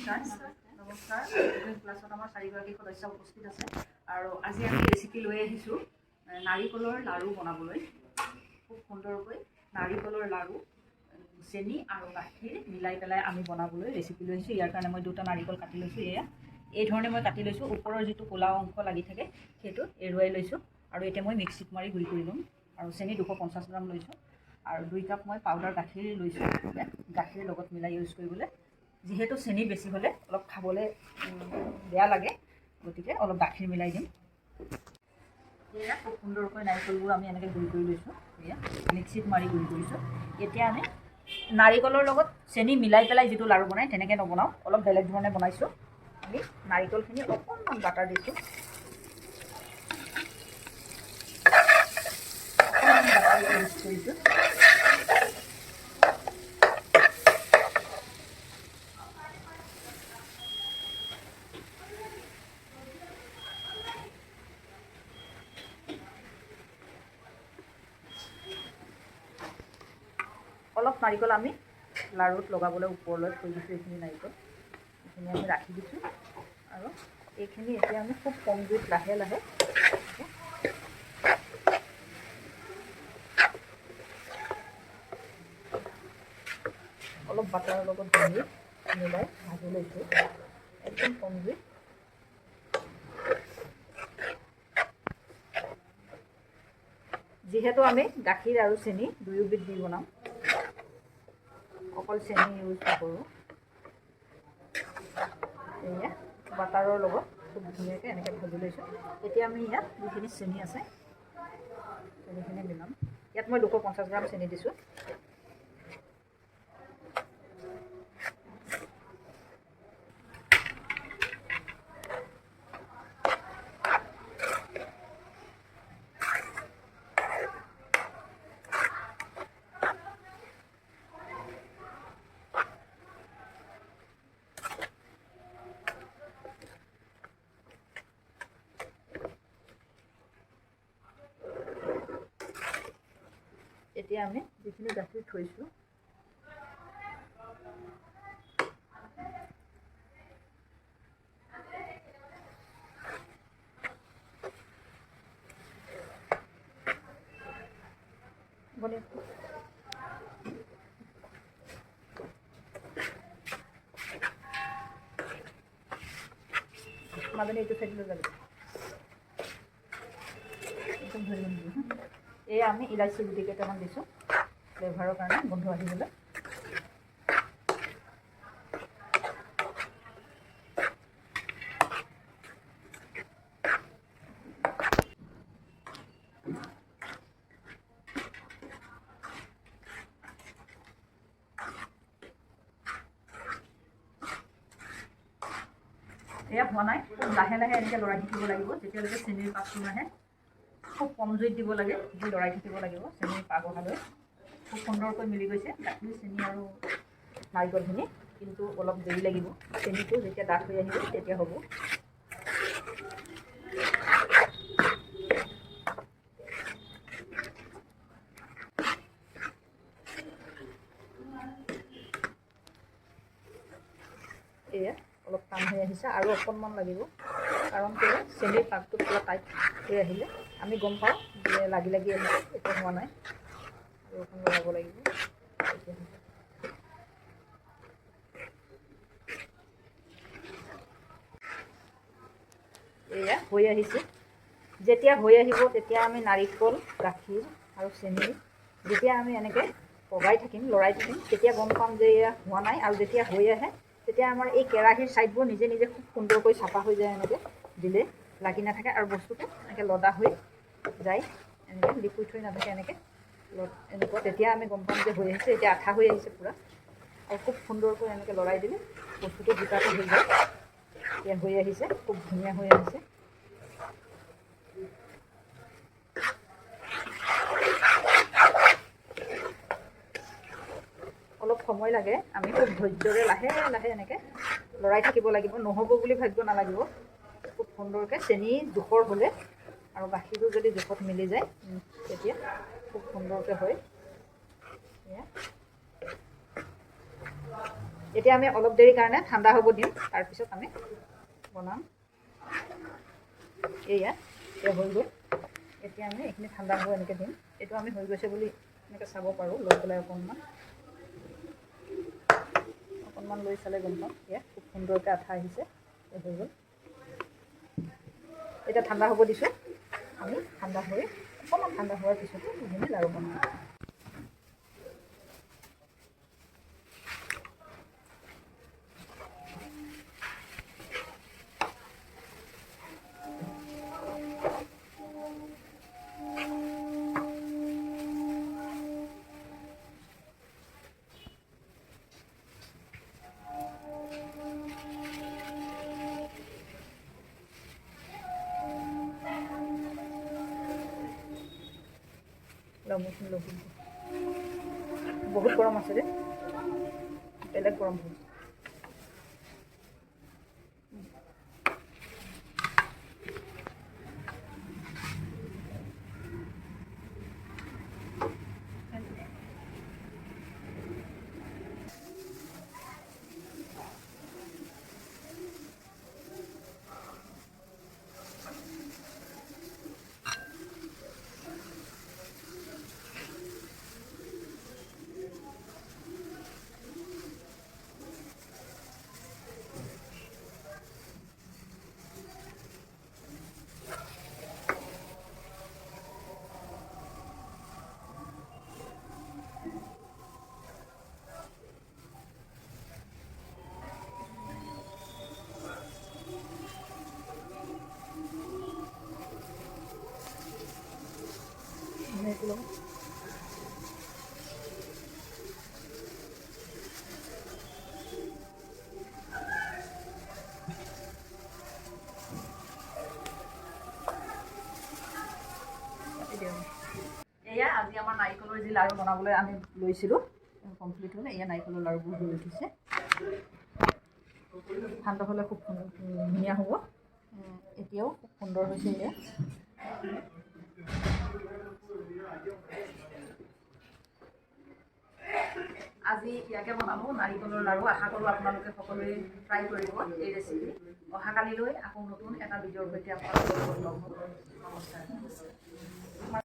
নমস্কাৰ, নমস্কাৰ। কুকিং ক্লাছত আমাৰ চাৰিগৰাকী সদস্য উপস্থিত আছে আৰু আজি আমি ৰেচিপি লৈ আহিছোঁ নাৰিকলৰ লাড়ু বনাবলৈ। খুব সুন্দৰকৈ নাৰিকলৰ লাড়ু চেনি আৰু গাখীৰ মিলাই পেলাই আমি বনাবলৈ ৰেচিপি লৈ আহিছোঁ। ইয়াৰ কাৰণে মই দুটা নাৰিকল কাটি লৈছোঁ। এয়া এই ধৰণে মই কাটি লৈছোঁ। ওপৰৰ যিটো ক'লা অংশ লাগি থাকে, সেইটো এৰুৱাই লৈছোঁ আৰু এতিয়া মই মিক্সিত মাৰি গুড়ি কৰি ল'ম। আৰু চেনি 250 গ্ৰাম লৈছোঁ আৰু 2 কাপ মই পাউডাৰ গাখীৰ লৈছোঁ, ইয়াত গাখীৰ লগত মিলাই ইউজ কৰিবলৈ। যিহেতু চেনি বেছি হ'লে অলপ খাবলৈ বেয়া লাগে, গতিকে অলপ গাখীৰ মিলাই দিম। এয়া খুব সুন্দৰকৈ নাৰিকলবোৰ আমি এনেকৈ গুড়ি কৰি লৈছোঁ। এয়া মিক্সিত মাৰি গুড়ি কৰিছোঁ। এতিয়া আমি নাৰিকলৰ লগত চেনি মিলাই পেলাই যিটো লাড়ু বনায়, তেনেকৈ নবনাওঁ, অলপ বেলেগ ধৰণে বনাইছোঁ। আমি নাৰিকলখিনি অকণমান বাটাৰ দিছোঁ, অকণমান বাটাৰ ইউজ কৰিছোঁ। অলপ নাৰিকল আমি লাড়ুত লগাবলৈ ওপৰলৈ থৈ দিছোঁ। এইখিনি নাৰিকল, এইখিনি আমি ৰাখি দিছোঁ আৰু এইখিনি এতিয়া আমি খুব কম জুইত লাহে লাহে অলপ বাটাৰৰ লগত ভাজি মিলাই ভাজি লৈছোঁ, একদম কম জুইত। যিহেতু আমি গাখীৰ আৰু চেনি দুয়োবিধ দি বনাম, অকল চেনি ইউজ নকৰোঁ। এয়া বাটাৰৰ লগত খুব ধুনীয়াকৈ এনেকৈ ভাজি লৈছোঁ। এতিয়া আমি ইয়াত যিখিনি চেনি আছে, চেনিখিনি মিলাম। ইয়াত মই 250 গ্ৰাম চেনি দিছোঁ। এতিয়া আমি যিখিনি গাখীৰ থৈছোঁ, মাজনী, এইটো চাইডলৈ যাবি, একদম ধৰিব নিদিবি। এই আমি ইলাচি গুটি কেইটামান দিছোঁ ফ্লেভাৰৰ কাৰণে, গোন্ধ আহিবলৈ। এয়া হোৱা নাই। খুব লাহে লাহে এনেকৈ লৰাই থাকিব লাগিব যেতিয়ালৈকে চেনিৰ পাকটো নাহে। খুব কম জুইত দিব লাগে, দি লৰাই থাকিব লাগিব চেনিৰ পাক অহালৈ। খুব সুন্দৰকৈ মিলি গৈছে গাখীৰ, চেনি আৰু নাৰিকলখিনি, কিন্তু অলপ দেৰি লাগিব। চেনিটো যেতিয়া ডাঠ হৈ আহিব, তেতিয়া হ'ব। এয়া অলপ টান হৈ আহিছে আৰু অকণমান লাগিব। কাৰণ কেলৈ, চেনিৰ পাকটো পূৰা টাইট হৈ আহিলে আমি গম পাওঁ যে লাগি লাগি আহিছে। এতিয়া হোৱা নাই, আৰু অকণ লগাব লাগিব, তেতিয়া হ'ব। এয়া হৈ আহিছে। যেতিয়া হৈ আহিব, তেতিয়া আমি নাৰিকল, গাখীৰ আৰু চেনি যেতিয়া আমি এনেকৈ পগাই থাকিম, লৰাই থাকিম, তেতিয়া গম পাম যে এয়া হোৱা নাই। আৰু যেতিয়া হৈ আহে, তেতিয়া আমাৰ এই কেৰাহীৰ ছাইডবোৰ নিজে নিজে খুব সুন্দৰকৈ চাফা হৈ যায়। এনেকৈ দিলে লাগি নাথাকে আৰু বস্তুটো এনেকৈ লদা হৈ যায়, এনেকৈ লিকুইড হৈ নাথাকে, এনেকৈ এনেকুৱা। তেতিয়া আমি গম পাম যে হৈ আহিছে। এতিয়া আঠা হৈ আহিছে পূৰা আৰু খুব সুন্দৰকৈ এনেকৈ লৰাই দিলে বস্তুটো গোটাটো হৈ যায়। এতিয়া হৈ আহিছে, খুব ধুনীয়া হৈ আহিছে। অলপ সময় লাগে। আমি খুব ধৈৰ্যৰে লাহে লাহে এনেকৈ লৰাই থাকিব লাগিব। নহ'ব বুলি ভাবিব নালাগিব। খুব সুন্দৰকৈ চেনি জোখৰ হ'লে আৰু গাখীৰটো যদি জোখত মিলি যায়, তেতিয়া খুব সুন্দৰকৈ হয়। এয়া এতিয়া আমি অলপ দেৰিৰ কাৰণে ঠাণ্ডা হ'ব দিম, তাৰপিছত আমি বনাম। এয়া এতিয়া হৈ গ'ল। এতিয়া আমি এইখিনি ঠাণ্ডা হ'ব এনেকৈ দিম। এইটো আমি হৈ গৈছে বুলি এনেকৈ চাব পাৰোঁ, লৈ পেলাই অকণমান অকণমান লৈ চালে গম পাম। এয়া খুব সুন্দৰকৈ আঠা আহিছে, হৈ গ'ল। এতিয়া ঠাণ্ডা হ'ব দিছোঁ আমি। ঠাণ্ডা হৈ অকণমান ঠাণ্ডা হোৱাৰ পিছতো এইখিনি লাড়ু বনাম। বহুত গৰম আছে যে, বেলেগ গৰম হ'ল। এয়া আজি আমাৰ নাৰিকলৰ যি লাড়ু বনাবলৈ আমি লৈছিলোঁ কমপ্লিট হ'ল। এয়া নাৰিকলৰ লাড়ুবোৰ হৈ উঠিছে। ঠাণ্ডা হ'লে খুব ধুনীয়া হ'ব। এতিয়াও খুব সুন্দৰ হৈছে। এয়া আজি ইয়াকে বনালোঁ নাৰিকলৰ লাড়ু। আশা কৰোঁ আপোনালোকে সকলোৱে ট্ৰাই কৰিব এই ৰেচিপি। অহাকালিলৈ আকৌ নতুন এটা ভিডিঅ'ৰ সৈতে আপোনালোকৰ লগত লগ হ'ম। নমস্কাৰ।